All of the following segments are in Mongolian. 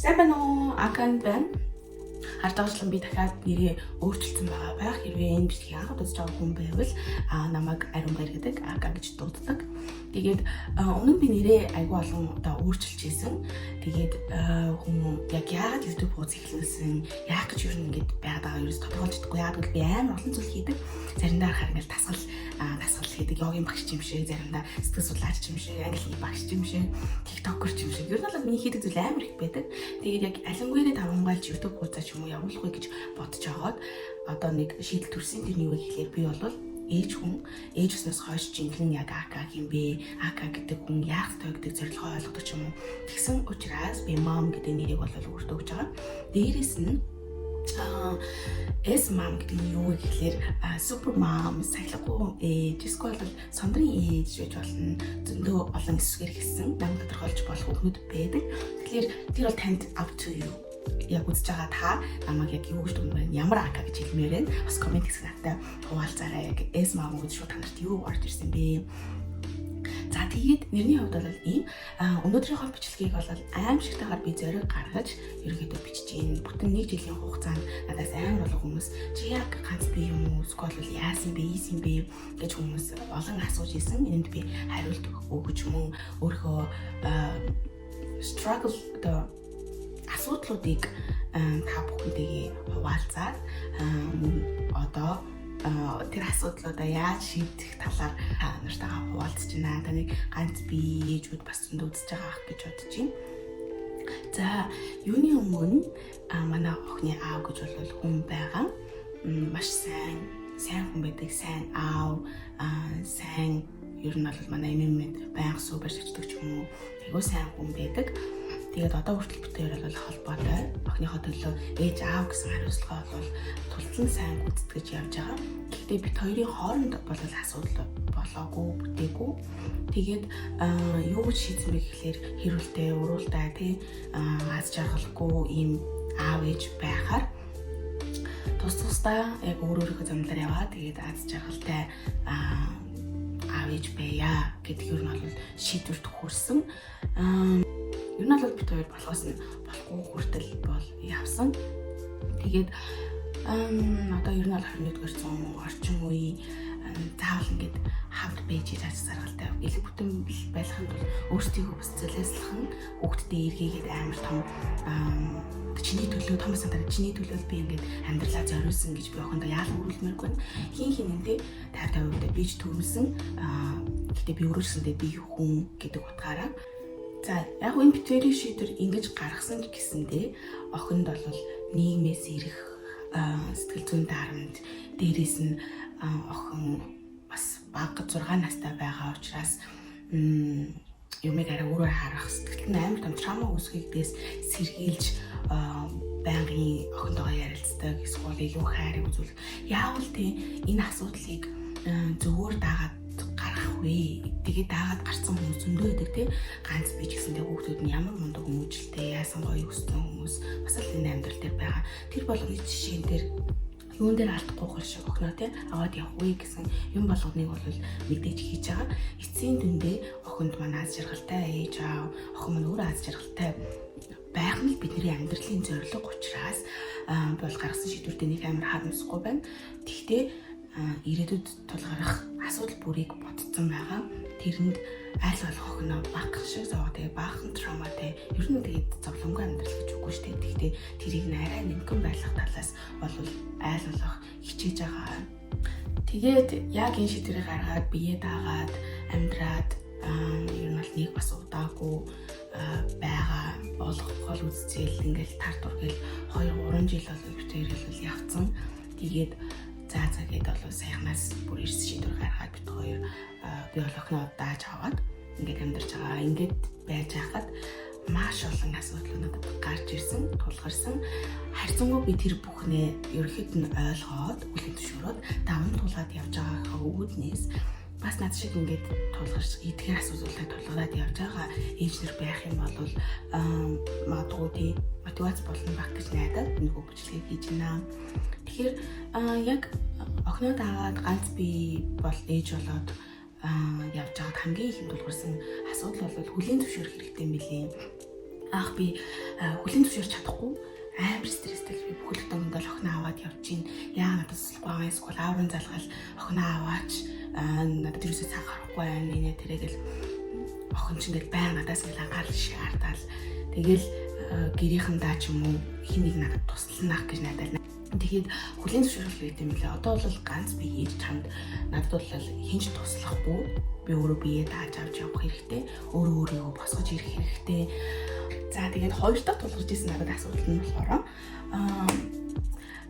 Сайн байна уу? Акан байна. Харж байгаачлан би дахиад нэрээ өөрчилсөн байгаа байх. Хэрвээ энэ бичлэгийг анх удаа үзэж байгаа хүн байвал намайг Ариун Баяр гэдэг Ака гэж дууддаг. Тэгээд өмнө нь би нэрээ айгүй олон удаа өөрчилж исэн. Тэгээд хүн яг яагаад YouTube хуудас эхлүүлсэн, яах гэж юу ингэж байгаад байгаа ерөөс тодорхойлж чадахгүй. Яагаад гэвэл би амар олон зүйл хийдэг. Заримдаа харахаар ингээл дасгал хийдэг, йогийн багш юм шиг, заримдаа сэтгэл судлаач юм шиг, англи хэлний багш юм шиг, TikToker юм шиг. Ер нь бол миний хийдэг зүйл амар их байдаг. Тэгээд яг алимгүйрээ давамгайлж YouTube хуудасаа ч юм уу явуулах вэ гэж бодож байгаад одоо нэг шийдэл төрсөн. Тэр нь юу вэ гэхлээр би бол ээж хүн, ээж болсноос хойш жинхэнэ яг Ака хэм бэ? Ака гэдэг хүн яах ёстой гэдэг зорилгоо ойлгодог ч юм уу. Тэгсэн учраас би mom гэдэг нэрийг бол өөртөө өгч байгаа. Дээрээс нь S mom гэдэг нь юу вэ гэхлээр super mom, сахилгагүй ээж, эсвэл бол сондрын ээж гэж болно. Зөндөө олон эсвэр хэлсэн нам тодорхойлж болох үгнүүд байдаг. Тэгэхээр тэр бол танд up to you, яг үзэж байгаа та намайг яг юу гэж дүгнэмээр байна, ямар Ака гэж хэлмээр байна. Бас comment хэсэг надтай хуваалцаарай. Яг S mom гэж шууд та нарт юу орж ирсэн бэ? За, тэгээд нэрний хувьд бол ийм. Өнөөдрийнхөө бичлэгийг бол аимшигтайгаар би зориг гаргаж ерөнхийдөө бичиж гин. Бүтэн нэг жилийн хугацаанд надаас амар олон хүмүүс "Чи яг ганц би юм уу? Эсвэл бол яасан бэ? Ийсэн бэ?" гэж хүмүүс олон асууж исэн. Энэнд би хариулт өгөж, мөн өөрийнхөө struggle, одоо асуудлуудыг та бүхэнтэйгээ хуваалцаад, мөн одоо тэр асуудлуудаа яаж шийдэх талаар та нартайгаа хуваалцаж байна. Таныг ганц би ээжүүд бас зөндөө үзэж байгаа ах гэж бодож байна. За, юуны өмнө манай охины аав гэж бол хүн байгаа. Маш сайн сайн хүн байдаг, сайн аав, сайн, ер нь бол манай эмээ байнга суу барьж очдог ч юм уу. Айгуу сайн хүн байдаг. Тэгээд одоо хүртэл бид хоёр бол холбоотой. Охиныхоо төлөө ээж аав гэсэн хариуцлага бол тултлан сайн гүйцэтгэж явж байгаа. Гэхдээ бид хоёрын хооронд бол асуудал болоогүй, бүтээгүй. Тэгээд юу гэж шийдсэн бэ гэхлээр хэрүүлтэй, уруултай, тий, аз жаргалгүй ийм аав ээж байхаар тус тусдаа яг өөр өөрийнхөө замлаар яваа. Тэгээд аз жаргалтай аав ээж байя гэдэг ер нь бол шийдвэрт хүрсэн. Ер нь бол бид хоёр болохоос нь болохгүй хүртэл бол явсан. Тэгээд одоо ер нь бол 21-р зуун орчин үе заавал ингээд хамт байж аз жаргалтай элэг бүтэн байхын тулд өөрсдийгөө бас золиослох нь, хүүхдтэй эргээгээд амар том чиний төлөө, том сандараа чиний төлөө би ингээд амьдралаа зориулсан гэж би охиндоо яалан өрүүлмээргүй байна. Хин хинэнтэй 50 50% би ч төрүүлсэн. Гэхдээ би өрөөсөндөө би хүн гэдэг утгаараа. За, яг энэ бид хоёрын шийдвэр ингэж гаргасан ч гэсэндээ охинд бол нийгмээс ирэх сэтгэл зүйн дарамт, дээрээс нь охин бас бага 6 настай байгаа учраас юмыг арай өөрөөр харах, сэтгэлд нь амар том trauma үүсгэхээс сэргийлж байнгын охинтойгоо ярилцдаг, эсвэл илүү хайрыг үзүүлэх. Яавал тий энэ асуудлыг зөвөр дагаад гаргах вэ? Тэгээд дагаад гарсан хүмүүс зөндөө байдаг, тий. Ганц би ч гэсэндээ хүүхдүүд нь ямар мундаг хүмүүжлтэй, яасан гоё өссөн хүмүүс бас л энэ амьдрал дээр байгаа. Тэр болгоны жишээн дээр юун дээр алдахгүй хол шиг охиноо тий аваад явах вэ гэсэн юм болгоныг бол мэдээж хийж байгаа. Эцсийн дүндээ охинд маань аз жаргалтай ээж аав, охин маань өөрөө аз жаргалтай байх нь л бидний амьдралын зорилго учраас бол гаргасан шийдвэртээ нэг амар харамсахгүй байна. Тэгвэл ирээдүйд тулгарах асуудал бүрийг бодсон байгаа. Тэрэнд аль болох охиноо бага шиг зовоо, тэгээ баахан trauma тай, ер нь тэгээд зовлонгүй амьдрал гэж үгүй шүү дээ. Тэгтээ тэрийг нь арай нэмгэн байлгах талаас бол айл болох хичээж байгаа. Тэгээд яг энэ шийдвэрийг гаргаад, бие даагаад амьдраад ер нь бол нэг бас удаагүй байгаа болох гол үзэл ингээл тар тур гэл 2 3 жил бол бид хоёр бол явцсан. Тэгээд за за гээд бол саяхнаас бүр эрс шийдвэр гаргаад бид хоёр, би бол охиноо дааж аваад ингээд амьдарч байгаа. Ингээд байж байхад маш олон асуудал надад гарч ирсэн, тулгарсан. Харьцангуй би тэр бүхнээ ерөнхийд нь ойлгоод, хүлээн зөвшөөрөөд даван туулаад явж байгаагаа үүднээс бас над шиг ингээд тулгарч эдгээр асуудлыг тулгараад явж байгаа ээж нар байх юм бол магадгүй тий мотивац болно байх гэж найдаад нөгөө бичлэгийг хийж байна. Тэгэхээр яг охиноо дагаад ганц би бол ээж болоод явж байгаад хамгийн их тулгарсан асуудал бол хүлээн зөвшөөрөх хэрэгтэй юм билээ. Анх би хүлээн зөвшөөрч чадахгүй амар стресстэй, би бүхэл бүтэн ингээл охиноо аваад явж гин. Яа, надад туслахгүй байгаа, эсвэл ааврын залгаал охиноо аваач, надад ерөөсөө цаг гарахгүй байна. Инээ тэрэгэл охин чинь ингээл байн надаас ингээл анхаарал шаардаад, тэгэл гэрийнхэндээ ч юм уу хин нэг надад туслана гэж найдаад. Тэгээд хүлээн зөвшөөрөл байт юм лээ. Одоо бол ганц би хийж чамд надад бол хэн ч туслахгүй. Би өөрөө биеэ дааж авч явах хэрэгтэй. Өөрөө өөрийгөө босгож ирэх хэрэгтэй. За, тэгээд хоёр дахь тулгарч ирсэн надад асуудал нь болохоор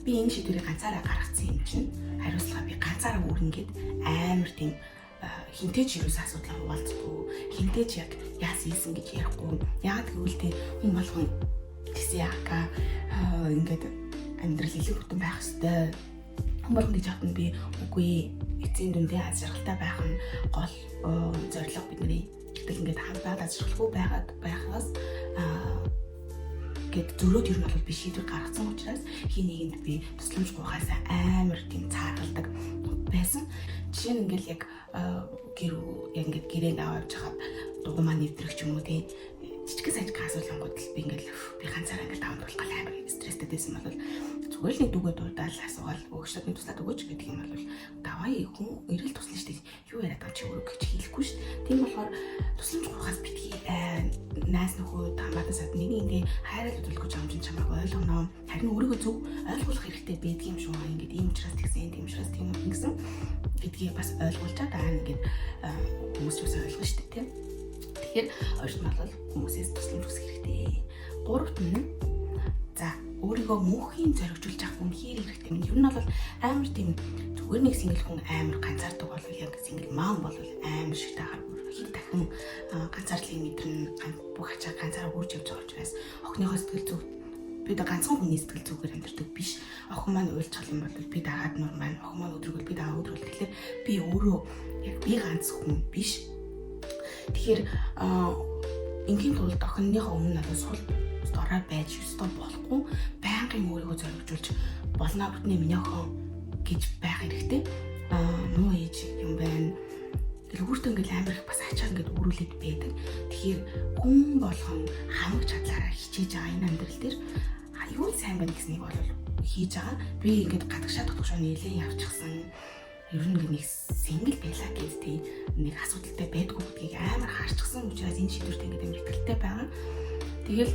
би энэ шийдвэрийг ганцаараа гаргацсан юм чинь хариуцлага би ганцаараа үүрнэ гээд амар тийм хинтэй ч юус асуудлаа хуваалцдаггүй, хинтэй ч яг яас ийсэн гэж ярихгүй. Яагаад гэвэл тэ хүн болгон тэгсэн яака ингээд амьдрал илүү бүтэн байх ёстой. Хүн болгон гэж хатна, би үгүй, эцсийн дүндээ аз жаргалтай байх нь гол зорилго бидний. Гэтэл ингээд хамтаад аз жаргалгүй байгаад байхаас гэд зөрөөд ер нь бол би шийдвэр гаргацсан учраас хин нэгэнд би тусламж гуйхаас амар тийм цааргалдаг байсан. Жишээ нь ингээл яг гэр яг ингээд гэрээнд аваад жахад дугуй маань нэвтрэх ч юм уу, тийм жижиг сажиг асуудал ангууд л би ингээл би ганцаараа ингээл даван туулах гал амар стресстэй байсан бол зүгээр л нэг дүүгээ дуудаал асуугаал, өгшөд нэг туслаад өгөөч гэдэг юм бол даваа хүн эргэл туслана шүү дээ. Юу яриад байгаа чи өөрөө гэж хэлэхгүй шүү дээ. Тийм болохоор тусламж гуйхаас битгий найз нөхөд, хамаатан сад нэг ингээ хайрал үзүүлэх гэж юм чинь чамайг ойлгоно. Харин өөрийгөө зөв ойлгуулах хэрэгтэй байдаг юм шүү. Ингээд ийм учраас тэгсэн, тийм учраас тийм ингэсэн гэдгийг бас ойлгуулчаад аа ингээд хүмүүс ч бас ойлгоно шүү дээ, тийм. Тэгэхээр хоёрт нь бол хүмүүсээс тусламж хүсэх хэрэгтэй. Гуравт нь, за, өөрийгөө мөнхийн зоригжуулж авах үнэхээр хэрэгтэй. Ер нь бол амар тийм зүгээр нэг single хүн амар ганцаардаг бол, яг single mom бол амар шиг таагаар хэд дахин ганцаардлыг мэдэрнэ, бүх ачаа ганцаараа үрж явж байгаа учраас охиныхоо сэтгэл зүг, би одоо ганцхан хүний сэтгэл зүгээр амьдардаг биш. Охин маань уйлчих юм бол би дагаад нур маань, охин маань өдрөгөл би дагаад өдрөгөл. Тэгэхээр би өөрөө яг би ганц хүн биш. Тэгэхээр ингийн тулд охинныхоо өмнө надад сул дорой байж ёстой болохгүй, байнгын өөрийгөө зоригжуулж болно бүтнээ миний охин гэж байх хэрэгтэй. Муу ээж юм байна. Тэгэл өөртөө ингээл амар их бас ачаал ингээд өрүүлээд байдаг. Тэгэхээр хүн болгон хамаг чадлаараа хичээж байгаа энэ амьдрал дээр юу сайн байна гэснийг бол хийж байгаа. Би ингээд гадагшаа дотгошоо нэлээд явчихсан. Ер нь ингээд нэг single байлаа гэж тий нэг асуудалтай байдгүй гэдгийг амар харчихсан учраас энэ шийдвэрт ингээд амар итгэлтэй байгаа. Тэгэл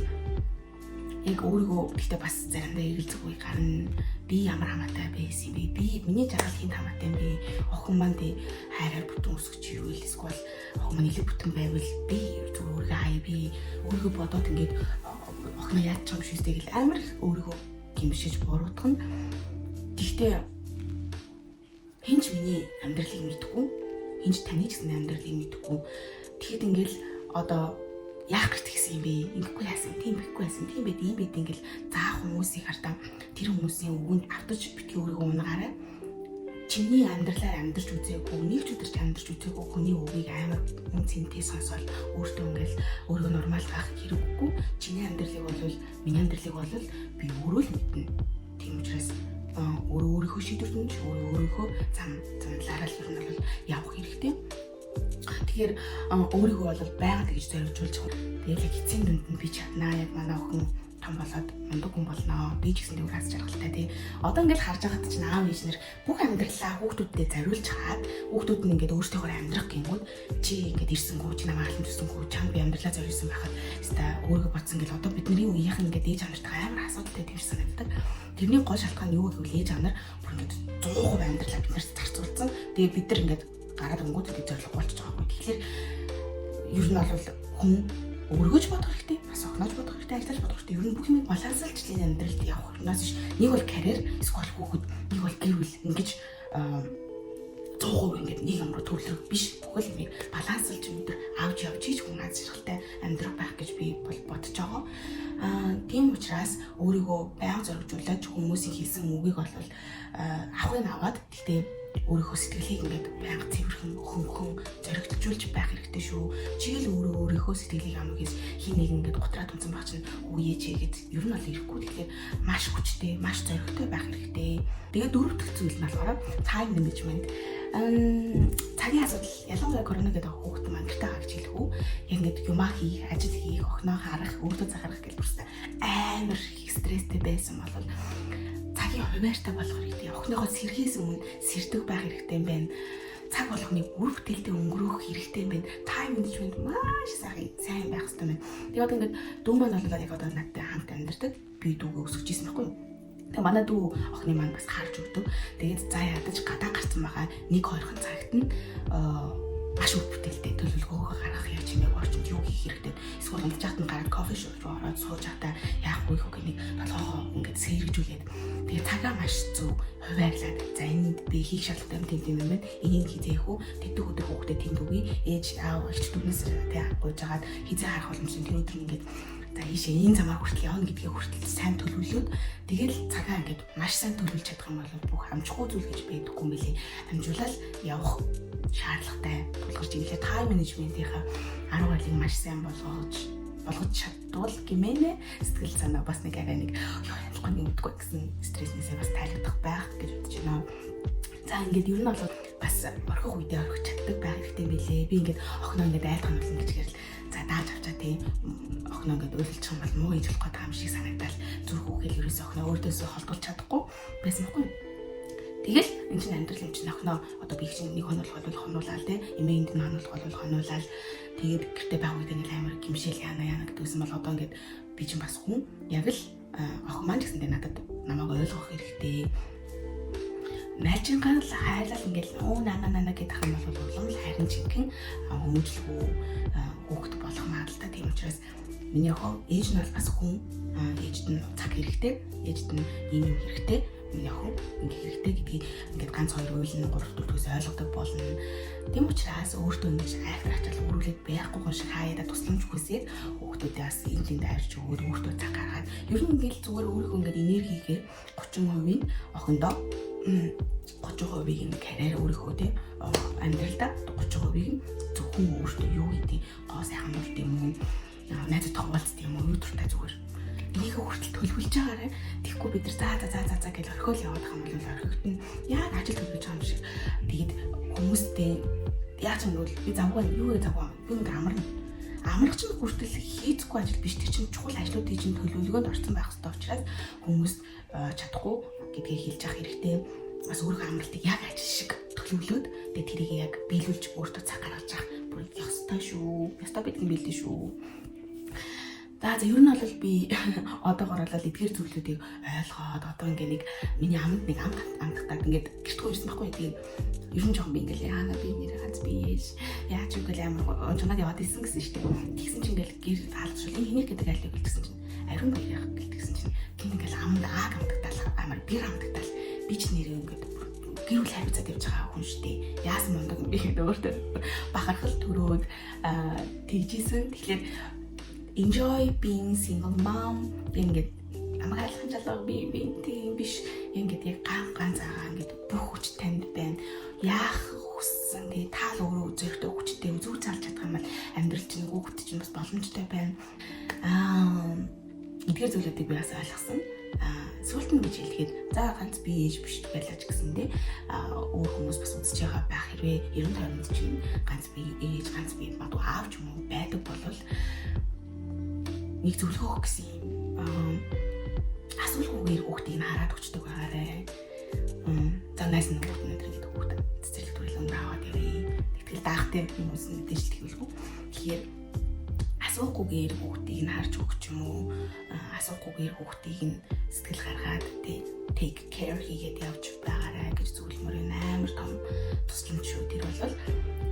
яг өөрийгөө гэхдээ бас заримдаа эргэлзэх үе гарна. Би ямар хамаатай байсан юм бэ? Би миний жаргал хинт хамаатай юм бэ? Охин маань тий хайраар бүтэн өсгөж ивэл, эсвэл охин маань илүү бүтэн байвал би зүгээр өөрийгөө хаяа, би өөрийгөө бодоод ингээд охиноо яаж ч юм шүүстэй гэл амар их өөрийгөө гимшиж буруутгана. Гэхдээ хэн ч миний амьдралыг мэдэхгүй, хэн ч таны ч гэсэн амьдралыг мэдэхгүй. Тэгэхэд ингээл одоо яах гэж тэгсэн юм бэ? Ингэхгүй яасан, тийм бэхгүй яасан, тийм байд, ийм байд ингээл заах хүмүүсийг хартаа тэр хүмүүсийн үгэнд автаж битгий өөрийгөө унагаарай. Чиний амьдралаар амьдарч үзээгүй, нэг ч өдөр ч амьдарч үзээгүй хүний үгийг амар үн цэнтэй сонсоод өөртөө ингээл өөрийгөө нормалгаах хэрэггүй. Чиний амьдралыг бол, миний амьдралыг бол би өөрөө л мэднэ. Тийм учраас өөрөө өөрийнхөө шийдвэрт нь, өөрөө өөрийнхөө зам замналаараа л ер нь бол явах хэрэгтэй. Тэгэхээр өөрийгөө бол байнга тэгж зоригжуулж, тэгэл яг эцсийн дүнд нь би чаднаа, яг манай охин том болоод мундаг хүн болно. Би ч гэсэн тэгвэр аз жаргалтай тий. Одоо ингээл харж байхад чинь аав ээж нар бүх амьдралаа хүүхдүүддээ зориулж хаад, хүүхдүүд нь ингээд өөрсдийнхөө амьдрах гингүүд чи ингээд ирсэнгүү, чи намайг халамжсангүй, чамд би амьдралаа зориулсан байхад өста өөрийгөө бодсон гэл одоо бидний үеийнхэн ингээд ээж аав нартайгаа амар асуудалтай тийм шиг санагддаг. Тэрний гол шалтгаан нь юу гэвэл ээж аав нар бүр ингээд 100% амьдралаа бид нарт зарцуулсан. Тэгээ бид нар ингээд гараад өнгөт ингээд зориулахгүй болчихж байгаа юм. Тэгэхээр ер нь бол хүн өөрийгөө ч бодох хэрэгтэй, бас охиноо ч бодох хэрэгтэй, ажиллаж бодох хэрэгтэй. Ер нь бүх юм баланслж энэ амьдралд явах юмнаас биш. Нэг бол карьер, эсвэл хүүхэд, нэг бол гэр бүл ингэж 100% ингээд нэг юм руу төвлөрөх биш. Бүхэл юмыг баланслж өндөр авч явж хийж хүн аз жаргалтай амьдрах байх гэж би бол бодож байгаа. Тийм учраас өөрийгөө байнга зоригжуулаад хүмүүсийн хэлсэн үгийг бол авахыг аваад гэхдээ Өөрийнхөө сэтгэлийг ингээд байнга цэвэрхэн, хөнгөн зоригтлжуулж байх хэрэгтэй шүү. Чигээл өөрөө өөрийнхөө сэтгэлийг амаг хийж хин нэг ингээд гутраад унтсан баг чинь үеэ чи гэж ер нь бол ирэхгүй. Тэгэхээр маш хүчтэй, маш зоригтой байх хэрэгтэй. Тэгээд дөрөв дэх зүйл нь болохоор time management. Цагийн асуудал, ялангуяа корона гэдэг хүүхэд маань гэртээ байгаа гэж хэлэх үү. Яг ингээд юмаа хийх, ажил хийх, охиноо харах, өөртөө цаг гаргах гэж бүрстэй амар их стресстэй байсан бол цагийн хуваарьтай болох хэрэгтэй. Охиныхоо сэргээс өмнө сэрдэг байх хэрэгтэй юм байна. Цаг болгоныг үр бүтээлтэй өнгөрөөх хэрэгтэй юм байна. Time management маш сайн байх хэрэгтэй юм байна. Тэгээд одоо ингээд дүү маань бол яг одоо надтай хамт амьдардаг. Би дүүгээ өсгөж ирсэн байхгүй юу? Тэгээ манай дүү охины маань бас харж өгдөг. Тэгээд за ядаж гадаа гарсан байгаа нэг хоёрхан цагт нь маш үр бүтээлтэй төлөвлөгөөгөө гаргах, яг чимээг орчинд юу хийх хэрэгтэй. Эсвэл унтж хат нь гараад coffee shop руу ороод сууж хатаа яах вэ гэх нэг толгоогоо ингээд сэргэжүүлээд, тэгээ цагаа маш зөв хуваарлаад, за энд би хийх шаардлагатай юм тийм тийм юм байна. Энийг хизээх үү? Тэдэх өдөр хүүхдэд тэнд үгүй. Ээж аав эгч дүүнээс тэг гуйж агаад хизээ харах боломжтой тэр өдөр ингээд за ийшээ энэ замаар хүртэл явна гэдгээ хүртэл сайн төлөвлөөд, тэгэл цагаа ингээд маш сайн төлөвлөж чадах юм бол бүх амжихгүй зүйл гэж байдаггүй юм билий. Амжуулаад явах шаардлагатай тулгарч ирлээ. Time management-ийнхаа арга барилыг маш сайн болгож чадвал гэмээнэ сэтгэл санаа бас нэг арай нэг ёо амжихгүй нэг үдгүй гэсэн стресснээсээ бас тайлагдах байх гэж бодож байна. За, ингээд ер нь бол бас орхих үедээ орхиж чаддаг байх хэрэгтэй юм билээ. Би ингээд охиноо ингээд айлт хонолно гэж гэрэл за дааж авчаа тий охиноо ингээд уйлчих юм бол муу хийж болох гэдэг юм шиг санагдал зүрх үхэл ерөөсөө охиноо өөртөөсөө холдуулж чадахгүй байсан байхгүй юу? Тэгэл эн чинь амьдрал юм чинь, охиноо одоо би чинь нэг хоног бол хонуулаад тий эмээнд нь хонуулах бол хонуулаад, тэгээд гэрте байх үед ингээл амар гимшээл яана яана гэдгийгсэн бол одоо ингээд би чинь бас хүн, яг л охин маань ч гэсэндээ надад намайг ойлгох хэрэгтэй. Найжингаар л хайрлал ингээл өө нана нана гэдэг юм бол улам л харин жинхэнэ хүмүүжлгүй хүүхэд болох магадлалтай. Тийм учраас миний охин, ээж нь бол бас хүн, ээжд нь цаг хэрэгтэй, ээжд нь ийм юм хэрэгтэй, миний охин ингээ хэрэгтэй гэдгийг ингээд ганц хоёр уйлан гурав дөрөвдөөс ойлгодог болно. Тийм учраас өөртөө ингэж айхтар ачаал өрүүлээд байхгүй шиг хаяада тусламж хүсээд, хүүхдүүдээ бас энэ тэнд арьж өгөөд, өөртөө цаг гаргаад, ер нь ингээл зүгээр өөрийнхөө ингээд энергигээ 30%-ийг охиндоо, 30%-ийг нь карьер өөрийнхөө тий амьдралдаа, 30%-ийг нь зөвхөн өөртөө юу гэдэг гоо сайхан болт юм уу, найзууд хуваалцдаг юм уу, юу дуртай зүгээр энийг хүртэл төлөвлөж байгаарай. Тэгэхгүй бид нар за за за за за гэж орхиол яваад байгаа юм бол орхигдно. Яг ажил төлөвлөж байгаа юм шиг. Тэгээд хүмүүстэй яаж юм бол би завгүй, юу вэ, завгүй. Би нэг амарна. Амрах чинь хүртэл хийцгүй ажил биш. Тэр чинь чухал ажлуудын чинь төлөвлөгөөнд орсон байх хэрэгтэй учраас хүмүүс чадахгүй гэдгийг хэлж явах хэрэгтэй. Бас өөрийнхөө амралтыг яг ажил шиг төлөвлөөд, тэгээд тэрийг яг биелүүлж өөртөө цаг гаргаж явах бүр ёстой шүү. Ёстой бидг юм билээ шүү. За, ер нь бол би одоогор бол эдгээр зүйлүүдийг ойлгоод одоо ингээ нэг миний амд нэг амт амтагтаад ингээд гэрт ирсэн байхгүй. Тэгээд ер нь жоохон би ингээл яана би нэр ганц би ээж яаж юу гэл амар унжнаад яваад исэн гэсэн шүү дээ. Тэгсэн чинь ингээл гэр хаалцшул энэ хэнийг гэдэг айлыг гэлтгсэн чинь ариун баярах гэлтгсэн чинь гин ингээл амд ааг амтагтаал амар бэр амтагтаал, би ч нэрээ ингээд гэр бүл хариуцаад явж байгаа хүн шүү дээ. Яасан мундаг юм бэ гэдэг өөртөө бахархал төрөөд тэгжсэн. Тэгэхээр enjoy being single mom, ингээд намайг хайрлахын чалга би тийм биш, ингээд яг ган ганц агаа ингээд бүх хүч танд байна. Яах хүссэн тэгээ таал өөрөө зөрөгтэй хүчтэй зүг залж чадах юм бол амьдрал чинь, хүүхэд чинь бас боломжтой байна. Эдгээр зүйлүүдийг би бас ойлгосон. Сүүлд нь гэж хэлэхэд за ганц би ээж биш байлаа ч гэсэндээ өөр хүмүүс бас үзэж байгаа байх. Хэрвээ 90 тойронд чинь ганц би ээж, ганц би магадгүй аав ч юм уу байдаг бол нэг зөвлөгөө гэсэн юм асуулгүйгээр хүүхдийг нь хараад өчтдөг байгаарэ. За, найз нь хүүхд нь гэдэг хүүхд цэцэрлэг төрөл өндөр аваад явъя. Тэгтэл даахтай хүмүүс нь мэдээж л тэгвэлгүй. Тэгэхээр асуухгүйгээр хүүхдийг нь харж өгч юм уу, асуухгүйгээр хүүхдийг нь сэтгэл гаргаад тий take care хийгээд явж байгаарай гэж зөвлөмөр байна. Амар том тусламж шүү тэр бол.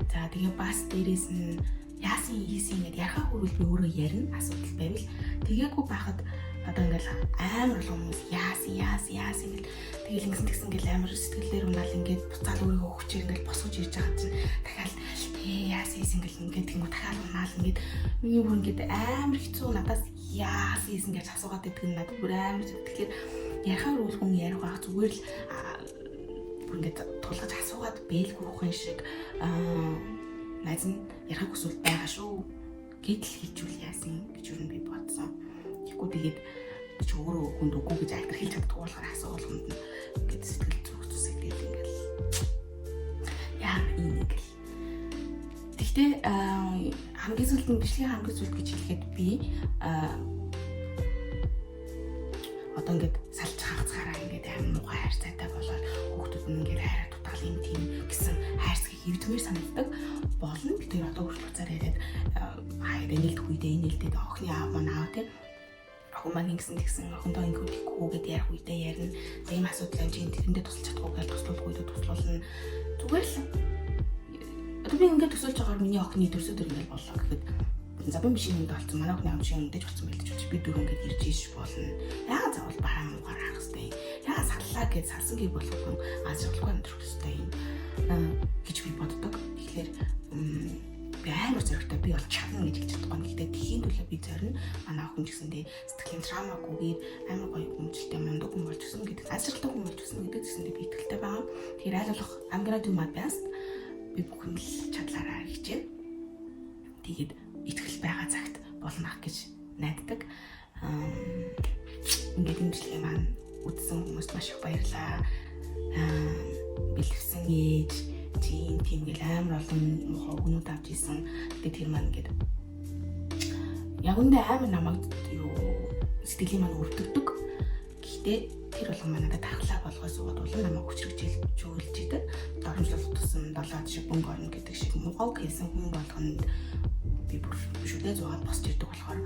За, тэгээ бас дээрэс нь яасан хийсэн гэдээ ярахаа хүрвэл би өөрөө ярина, асуудал байвал. Тэгээгүй байхад одоо ингээл амар олон хүмүүс яасан яасан яасан гэл тэгэл ингэсэн тэгсэн гэл амар сэтгэлээр унаал ингээд буцаал өөрийгөө хүчээр ингээл босгож ирж байгаа чинь дахиад ээ яасан хийсэн гэл ингээд тэнгүү дахиад унаал ингээд миний бүр ингээд амар хэцүү, надаас яасан хийсэн гэж асуугаад байдаг нь надад бүр амар. Тэгэхээр ярихаар үл хүн ярих байх, зүгээр л Бүр ингээд тулгаж асуугаад бэлгүй хүн шиг найз нь ярихыг хүсвэл байгаа шүү гэдэл хэлжүүл яасан гэж юу би бодсон. Тэгэхгүй тэгээд чи өөрөө хүнд үгүй гэж альтер хэлж чаддгүй болохоор асуулганд нь ингээд сэтгэл зүрх зүсэгдээл ингээл яа энэ ингээл. Тэгтээ хамгийн сүүлд нь бичлэгийн хамгийн сүүлд гэж хэлэхэд би одоо ингээд салж хагацгаараа ингээд амар муухай хайрцаатай болоод хүүхдүүд нь ингээд хайраа дутаал юм тийм гэсэн хайрцгийг эвдмээр санагддаг болно. Бид тэр одоо хүртэл уцаар яриад хайраа нэлдэх үедээ нэлдээд охины аав маань аав тийм охин маань ингэсэн тэгсэн, охиндоо ингэх тэгэхгүй гэдээ ярих үедээ ярина. За, ийм асуудал энэ чинь тэрэндээ тусалж чадахгүй гэж туслуулах үедээ туслуулна. Зүгээр л одоо би ингээд төсөөлж байгаагаар миний охины төрсөдөр ингээд боллоо гэхэд, за, би биш юмд болсон, манай охины ам шиг юмдэж болсон байлж болж би дөрөв ингээд ирж иш болно. Яагаад заавал бараа муугаар харах хэвтэй юм? Яагаад саллаа гэж салсан гээ болох хүн аз жаргалгүй амьдрах хэвтэй юм гэж би боддог. Тэгэхээр би амар зоригтой, би бол чадна гэж хэлж чадахгүй. Гэхдээ тхийн төлөө би зорино. Манай охин ч гэсэндээ сэтгэлийн травмагүйгээр амар гоё хүмүүжлтэй мундаг хүн болж өснө гэдэг, аз жаргалтай хүн болж өснө гэдэг гэсэндээ би итгэлтэй байгаа. Тэгэхээр аль болох I'm gonna do my best. Би бүхэн л чадлаараа хичээнэ. Тэгээд итгэл байгаа цагт болно ах гэж найддаг. Ингээд энэ бичлэгийг маань үзсэн хүмүүст маш их баярлалаа. Бэлэвсэн ээж тийм тийм гэл амар олон муухай үгнүүд авч исэн. Тэгээд тэр маань ингээд яг үндэ амар намайг юу сэтгэлийн маань өвдөгдөг. Гэхдээ тэр болгон маань надад тархлаа болгоо суугаад улам намайг хүчрхжүүлж идэг. Доромжлол тусам долоод шиг бөнгө орно гэдэг шиг муухай үг хэлсэн хүн болгонд би бүр шүдээ зуугаад босч ирдэг болохоор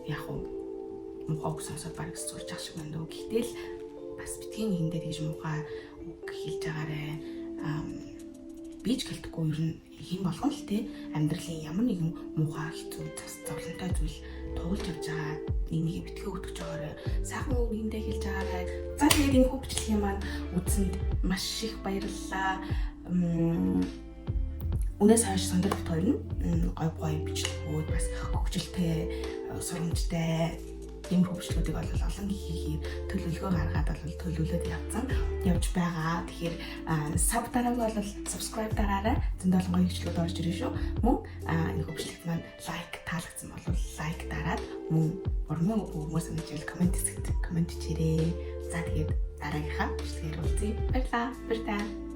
яг уу муухай үг сонсоод бараг сурч ах шиг байна дөө. Гэхдээ л бас битгий нэгэндээ тэгж муухай үг хэлж байгаарэ. Би ч гэлтэхгүй, ер нь хэн болгон л те амьдралын ямар нэгэн муухай, хэцүү, зас зовлонтой зүйл туулж явж байгаа нэг нэгэ битгий өгдөж байгаарэ. Сайхан үг нэгэндээ хэлж байгаарэ. За, тэгээд энэ хүү бичлэгийн маань үзсэнд маш их баярлалаа. Үнээс хойш Сондөр бит хоёр нь гой гой бичлэгүүд, бас хөгжилтэй, сурамжтай иймэрхүү бичлэгүүдийг бол олон хийхээр төлөвлөгөө гаргаад бол төлөвлөөд явцсан явж байгаа. Тэгэхээр sub дараагүй бол subscribe дараарай. Зөндөө олон гоё бичлэгүүд орж ирнэ шүү. Мөн энэ бичлэгт маань like таалагдсан бол like дараад, мөн урмын өгмөр санаж comment хэсэгт comment хийрээ. За, тэгээд дараагийнхаа бичлэгээр уулзъя. Баярлалаа. Баярлалаа.